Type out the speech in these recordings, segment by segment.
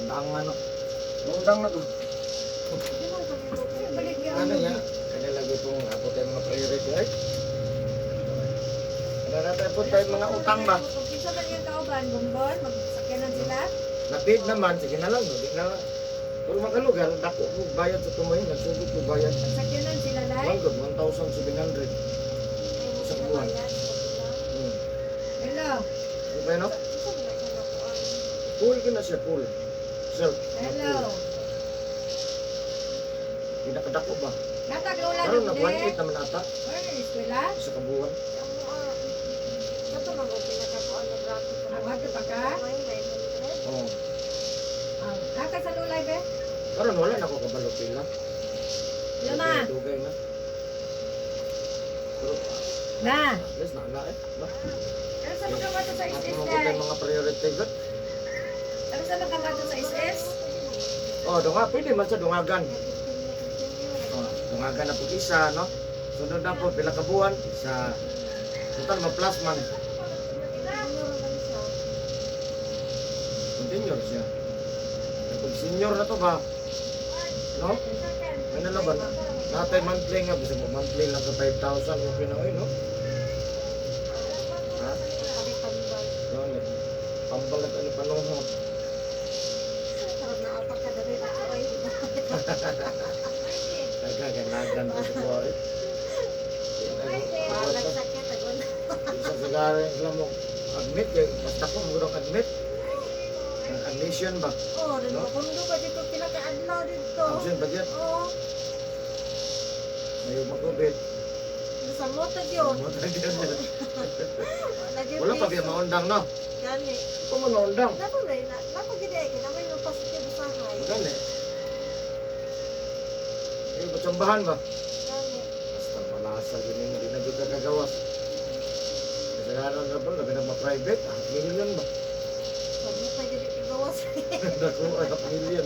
Undangan no. Undang na to. Di man kami lupon. Balik yan. Ano niya? Kanya lagi pong abot tayo mga priority ay. Ano na tayo po tayo mga utang ba? Kung kinsa man iyang kauban, bumbon, magsakyanan sila. Napid naman, sige na lang, no? Di na lang. Pero makalugar, dako ko bayad sa tumayo, nagsugod ko bayad. Magsakyanan sila, lay. One good, 1,700. Ay, mo Sa buwan. pinabayad sa pila. Hello. Di ba yun, no? Isa man na siya nakuan. Full ko na siya, full. Self, na Hello. full. Pinakadako ba? Natag lola Pero nag dugde. 1,800 naman ata, Where is eskwela? sa kabuan. Ang kato man ko pinakakuan na bracket. Ang ato pa ka? May 900. Oo. Ah, nata sa lulay be? Karon wala na ko kabalo pila. Luma. Dugay na. Pero Na. at least na na eh. Ba? Ano sa mga mato sa At SS mga day? mga priority good. Ano sa mga mato sa SS? Oh, dunga pwede man sa dungagan. Continue, continue. Oh, dungagan na po isa, no? Sunod na po pila ka buwan isa. Total ma-plus man. Continue man siya. Continue siya. Pag senior na to ba? No? May nalaban. Natay monthly nga bisa mo monthly lang ka 5,000 okay na oy, no? Ha? Palitambal. Gani. Pambalat ani panuhot. Sarap na apak ka dali ako ay. Nagaganagan ko sa buhay. Walang sakit agon. Isa sa garing lamok. Admit kay basta ko murang admit. Ang admission ba? Oh, rin No? mo kundo pa dito pila ka adlaw dito. Absent ba yan? Oh, May makubit. sa moto gyud. Wala pa biya maundang no. Gani. Kung mo naundang. Nako na na nako gid ay kay naman yung positive usahay. Gani. Eh, batsambahan ba? Gani. Basta malasa yun yung hindi na jud ka kagawas. Kasi nga na ba, labi na ma-private, half million ba? Sabi pa gid gawas. Naku, half million.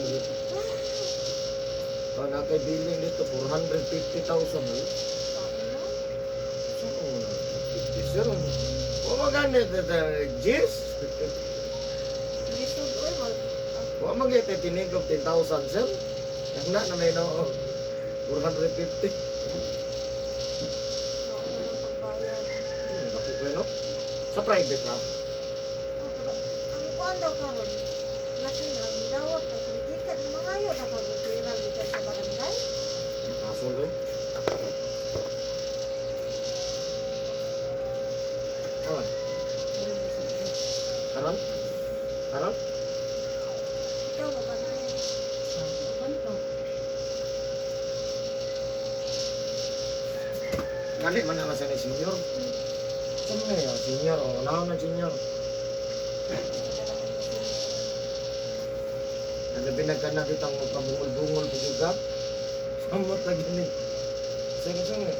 Oh, natay billing dito, 450,000. Eh. Saan ko na? 50, sir. Wa man gani, Jis? Lisod oy mag Wa man gani, tinigog 10,000, sir. Ang na na may no, 450. ano ng pagbayad. Naku ko, no? Sa private lang. Oh, pero ang kuan daw karon national dawat ang kritika ng mga ayo na kagutira gikan sa barangay. Kaso, eh. Karon? Karon? Karon? Ikaw mabantay. Gali man naman sa ni senior. Sa mga yun, senior. O, naon na senior. Nalabi na ka na kitang magpabungol-bungol pa juga. Samot lagi ni. Sige, sige.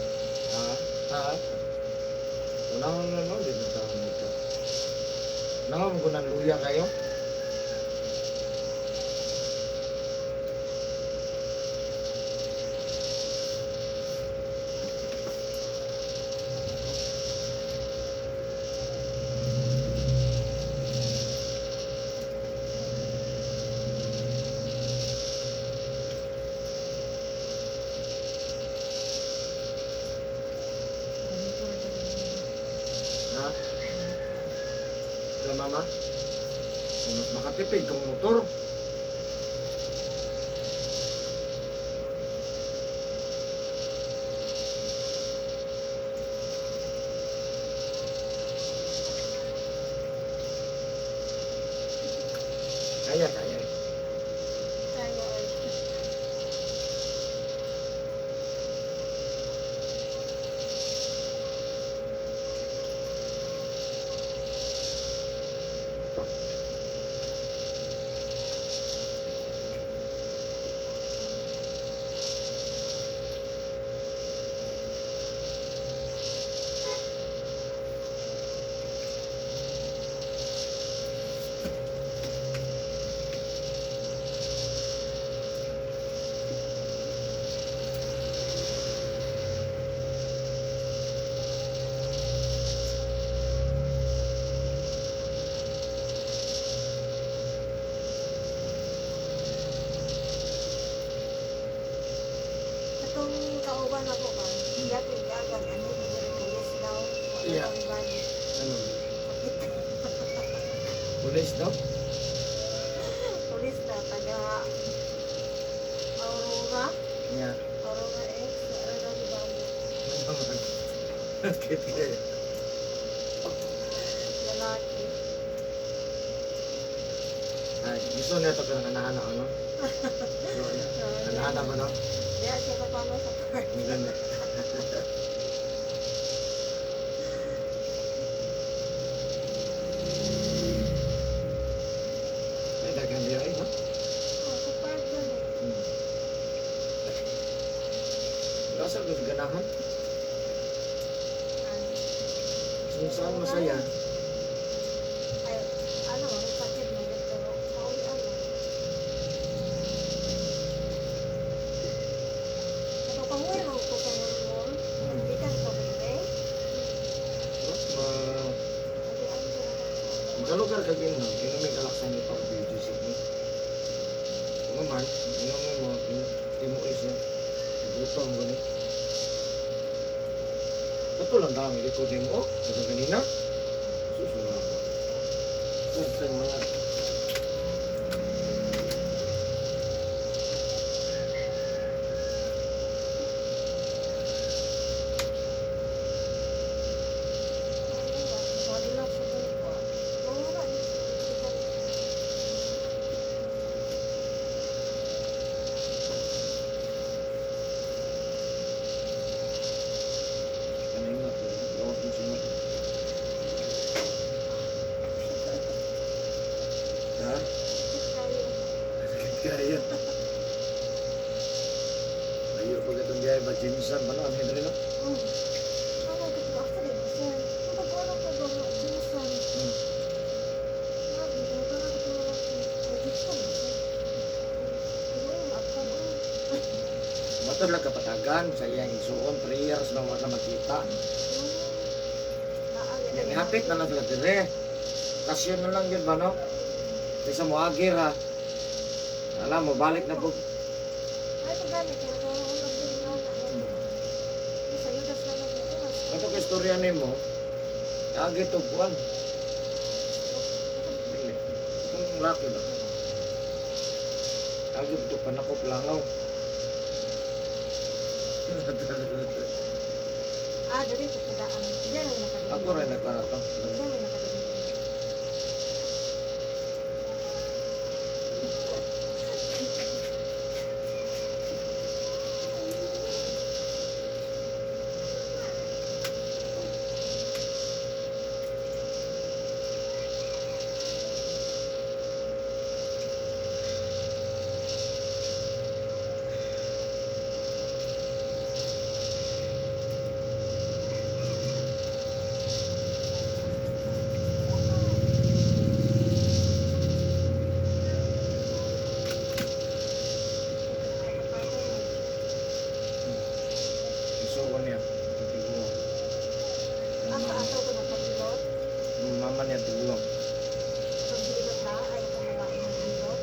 Ha? Ha? Unahon na no, di na taon nito. Unahon ko ng luya kayo. Ha? Sa mama? Kung mas makatipid kung motor. Kaya, kaya. Kaya ay. Kauban ako ba? Dati gagan ano yung pulis daw. Wala Yeah. kang bali. Ano? Sakit. Pulis daw? Pulis na taga Aurora. Yeah. Aurora X. Aurora di Bali. Ano man? Sakit kayo. Lalaki. Ay, gusto niya ito pero nanaana ano? Nanaana ba no? Diya siya kapalo sa park. Ang ganda. Ay, daghan diya ay, no? Oh, sa park dyan eh. Asa ko ganahan? Ano? Kung saan masaya? Ay, ano, may sakit na yun, pero maulian lang. Napapanguwi mo ko sa mall. Hindi ka nagpapagay. Bas ma... Maulian ko na. Magkalugar ka gin, no? Inumin kalaksan ni Pao BGC ni. Kung man, inumin mo, timuis niya. Gutom ko ni. Ito lang dami likod ni mo, oh. Ito kanina. Susunod ako. Susunod mga. Relax sa buko. Mawala yun. Kanina to, gawas mo sunod. Ha? Sakit kayo. Sakit kayo. Layo pag itong biyahe ba, Jinsan ba no? Ang Henry no? Mm. Ano, ito actually, minsan. Kung pag-uwan ko ba, minsan. Grabe, ganito na ito mga Jinsan, minsan. Ano, after, oh. Matod lang kapatagan sa iyang igsuon, 3 years na wala makita. Naa, Yan, hapit na lang sila dire. Kasyon na lang yun ba no? Kaysa mo agir ha. Alam mo, balik na po. Ay, ito gamit. Kaya kung ano, na, na. Sa iyo, das na lang ito. Ito kay istorya nimo. Agi to kuan. Dili. Kung laki ba? Agi to panakop langaw. Ah, dali ito sa daan. Diyan ang nakadali. Ako rin nagkara to. Diyan ang nakadali. Isuon niya. Tiguang. Asa ato ko nakahilot. Mama niya tiguang. Itong hilot na, ay itong babae ng hilot.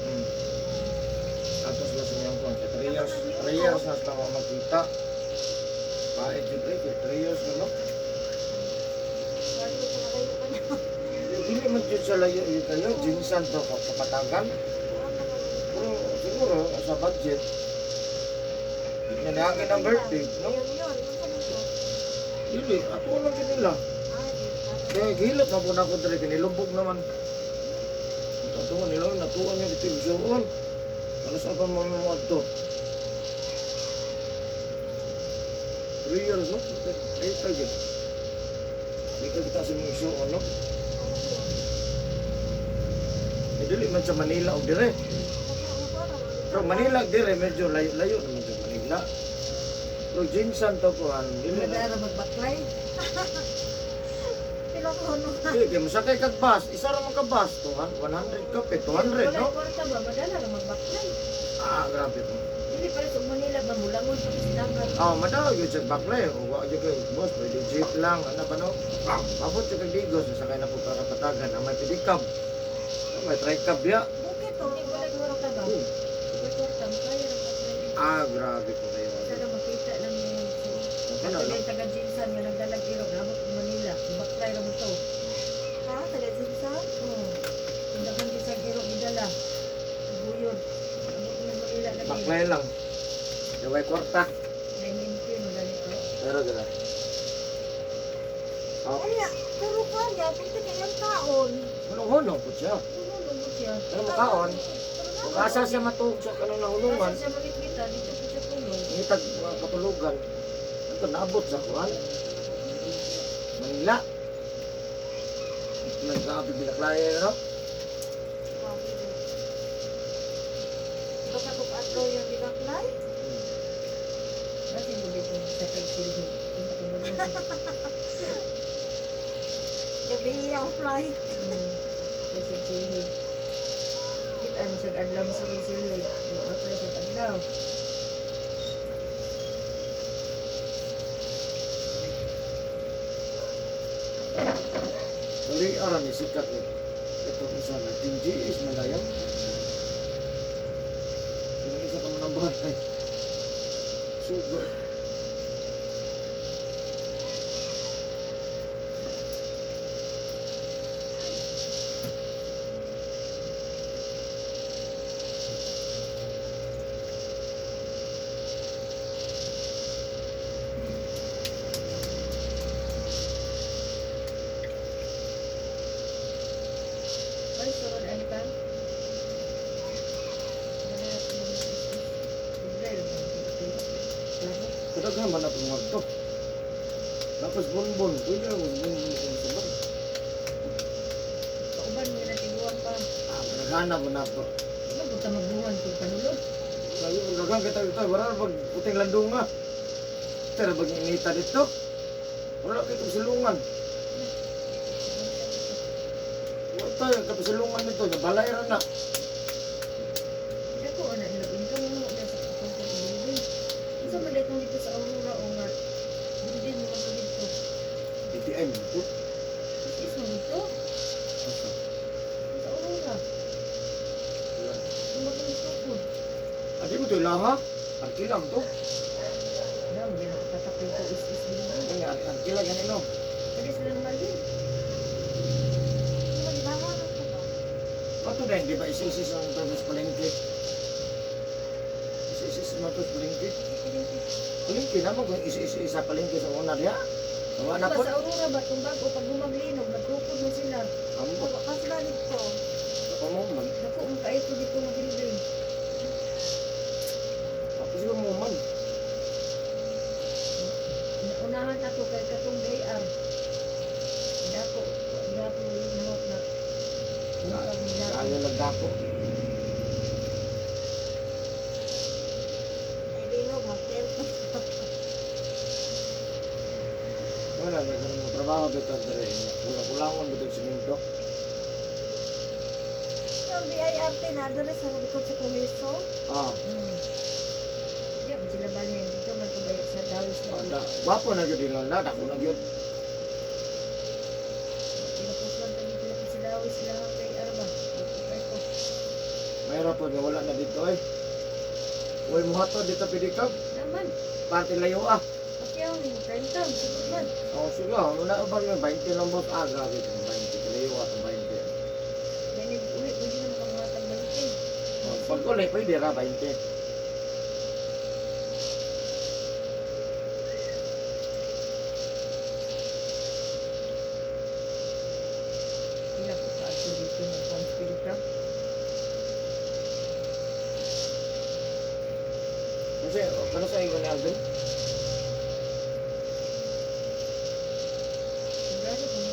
Ato sila sa niyang kuan. 3 years, 3 years na sila wa magkita. Pait jud ay, 3 years na no. Wala ko sa malayo pa niya. Dili man jud sa layo yun kayo, jinsan to kapatagan. Pero siguro sa budget, nga niagi ng birthday, no? Yun yun, ano sa nito? Dili, ato lang gid nila. Ay, di ba? Kaya gilot na po na ako diri kinilubog naman. Ito nila natuon niya dito yung Ano sa pa mga mga to? 3 years, no? Ay, tayo. Di ka kita sa mga isuon, no? Eh, dili man sa Manila o dire. Pero Manila dire, medyo layo-layo naman sa Manila. Pero Jinsan to kuhan, dili na. Madara magbaklay. Pila ko no. Dili, kaya masakay kag bus, isa ra man ka bus, 100 ka, 200, Wala no? kwarta ba madala ra magbaklay. Ah, grabe po. Dili pa sa Manila ba mulangon pa sa dagat. Oh, madaw yun sa baklay. O, wa yun kay boss, pwede jeep lang. Ano ba no? Abot yung kay Digos, sakay na po para kapatagan. Ang may pedicab. Ang may tricab ya. Bukit to. Hindi wala kwarta ba? Hmm. Wala kwarta mo kaya ra baklay. Ah, grabe po kayo. Sana makita lang niya. Ano, Ano yung taga Jinsan nga nagdalag iro nabot og Manila. Baklay ra mo to. Ha? Taga Jinsa? Oo. Kung daghan bisag iro gidala. Buyod. Abot mo Manila lagi. Baklay lang. Daway kwarta. 990 mo ganito. Pero gila. Oh, Ay, pero kaya, punta kayang taon. hunong-hunong po siya. Ano mo siya? Pero makaon, kung asa siya matuog sa kanang nahulungan, Asa siya malitmita dito po siya tulog. ngitag mga katulugan. Ito, naabot sa kuhan. Manila. Nagkabi binaklaya, no? Baka kung adlaw yung binaklay? Kasi mo dito sa kay silhi. Punta ko ba? Gabi ang flight. Kasi silhi. Kita mo sa adlaw sa kay silhi. Baklay sa adlaw. Dali aran ni sikat ni. Ito isa na GS Malayaw. Pero isa ka man ang balay. Sugo. Ay, sunod ani ka? Kadaghan man na itong mga to. Tapos bonbon. Pwede na bonbon kung sabay. Kauban mo na tiguan pa. Ah, kadaghan na mo na ito. Ano punta magbuhan kung kanulod? Sabi mo, daghang kita ito. Wala na pag puting landong nga. Pero pag inita dito, wala kayo silungan. Wala tayo kapisilungan nito. Nabalay ra na. Dako ana nila income mo na sa akong building. Unsa man daytong dito sa Aurora o nga building mo man to dito. BTM ito. Is man dito Asa? sa Aurora. Wala. Kung maglisod. Adi mo ito ilaha. Arkilang to. Na mo gina tatak dito is building. Kaya arkila ganito. Pwede sila naman din. Hindi magibahan ako ba? Pato din, di ba isi-isis ang tapos palengke? Isi-isis mo tapos palengke? Palengke na mo kung isi-isi sa palengke sa una diya. Wala na Diba po. sa Aurora ba kung bago pag gumaglinog nagtukod mo sila. Ambo. Wala ka sila dito. Ako mo man. Dako mo kaayo to dito nga building. Ako siguro mo man. Unahan ato kay katong BR. Dako, dako yung na. Kaya nagdako. Ay, bilog, mag-tent. Wala na ganun mo trabaho dito dire. Kulang-kulangon dito sa simento. Yung BIRT na, doon sa likod sa Kumiso. Ah, Di ba sila balhin dito man ko bayad sa dawis na. ada. Gwapo na gyud nila, dako na gyud. Pinapuslan pa dito na sa dawis sila ang kay Arba. Kay ko. Mayroon po nga wala na dito eh. Uy, muhato dito pidikab. Naman, Parte layo ah. pakyaw ni prime time siguro man. Oh, sige, wala ba yung 20 lang boss? Ah, grabe itong 20. Kalayo ah, itong 20. Dahil uli pwede na makamuhatag balik. Oh, pag uli, pwede ra, 20. Sila ko pa ato dito ng spirit ka. Kasi, kano sa ingon ni Alvin? Sigurado ko na.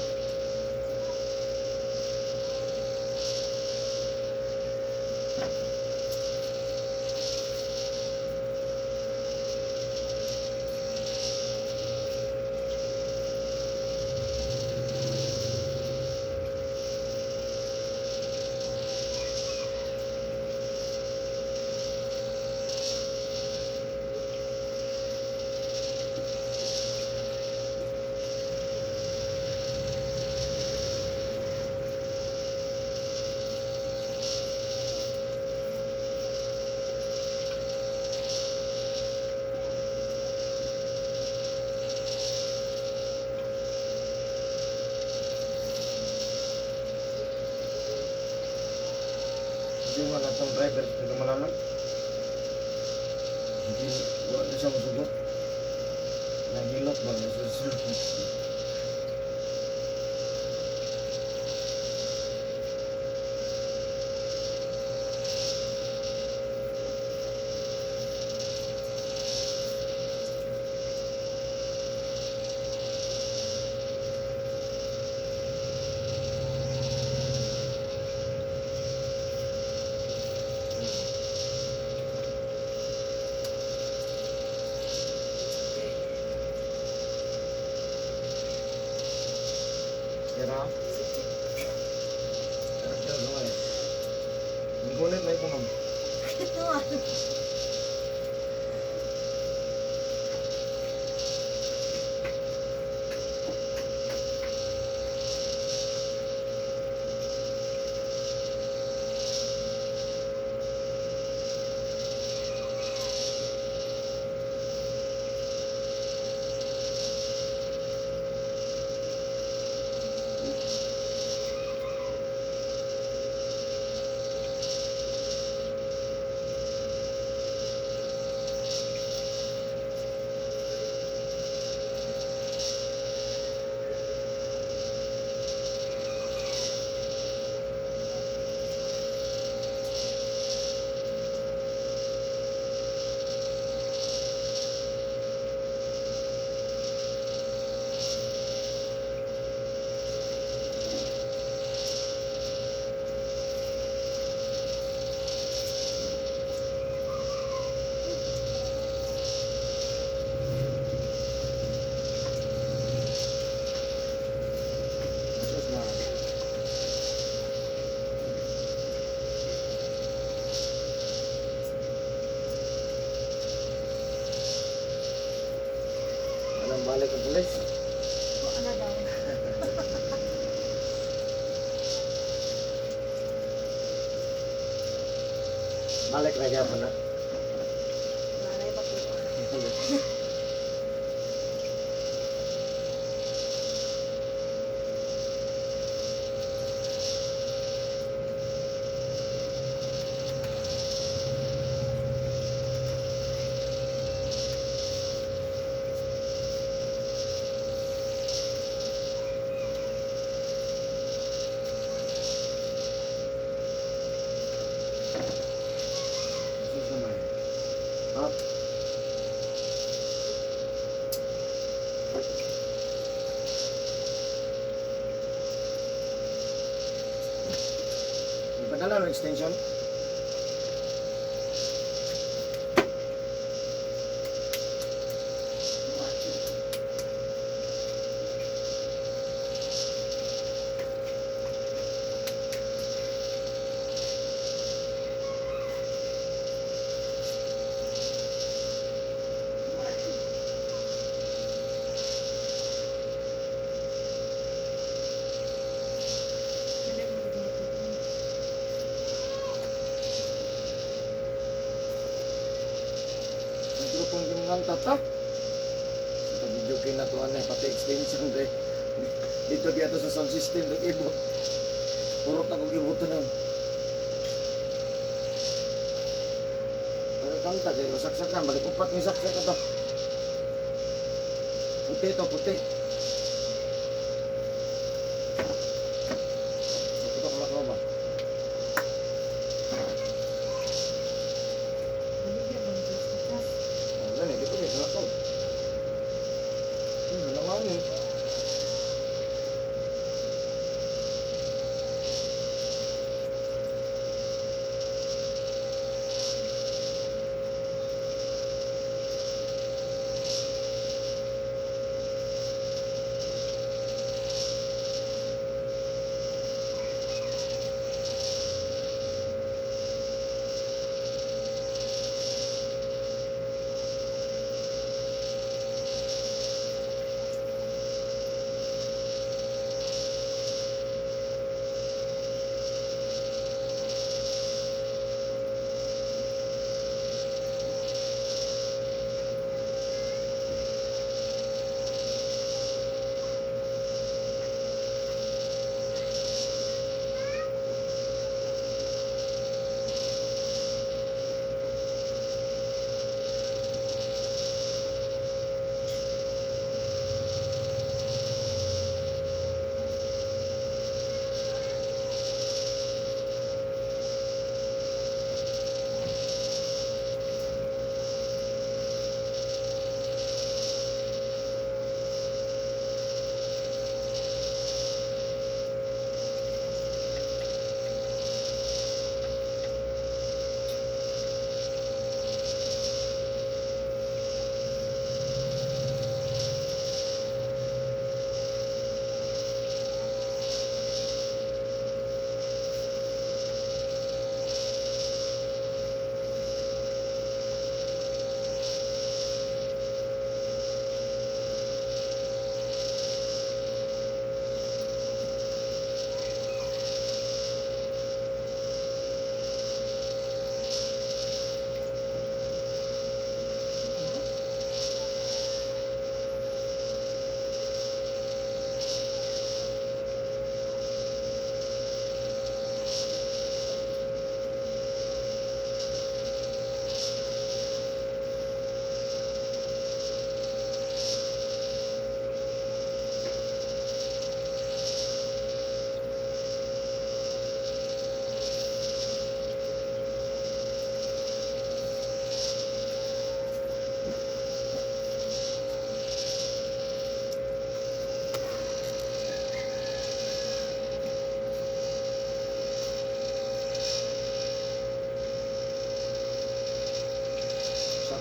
Yung mga atong driver sa Malalag. Hindi, wala na siya masugot. Nahilot ba? Nasusunod. Kira? Kira kira gamay. Ang kulit na ito, ma'am. Ito ah. Sus na. Anong balik ang pulis? Kung ano daw. Balik na gyapon na. Wala na ba. Sus naman. Ha? Nagpadala ng extension? Kaya mo ito. Nagtrupong yung nga tata. Ito video kay na to ano, pati extension de. Dito biya to sa sound system ng ibot. Puro ta kog ibot na. Pero kanta kay saksakan balik upat ni saksak to. Puti to, puti. Ito ko lakaw ba? Baligya bang ito sa tas? Oh, gani, di ko dito lakaw. Wala nga ni.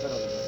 Pero ba?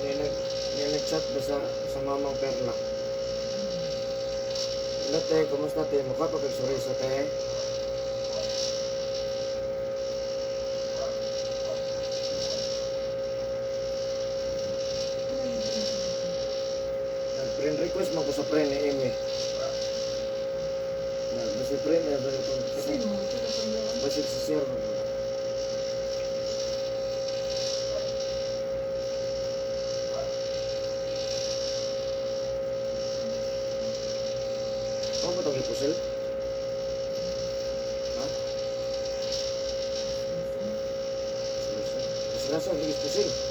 May nag-chat ba sa Mamang Perla? Hello te, kumusta te? Mukha pa kag suriso te? Nag-friend request mo ko sa friend ni Amy. Nag-basi friend, eh, ba itong Sino mo ito kapag basig si Sir. Ako ba itong hipusil? Ha? Seryoso? Seryoso, ang hipusil.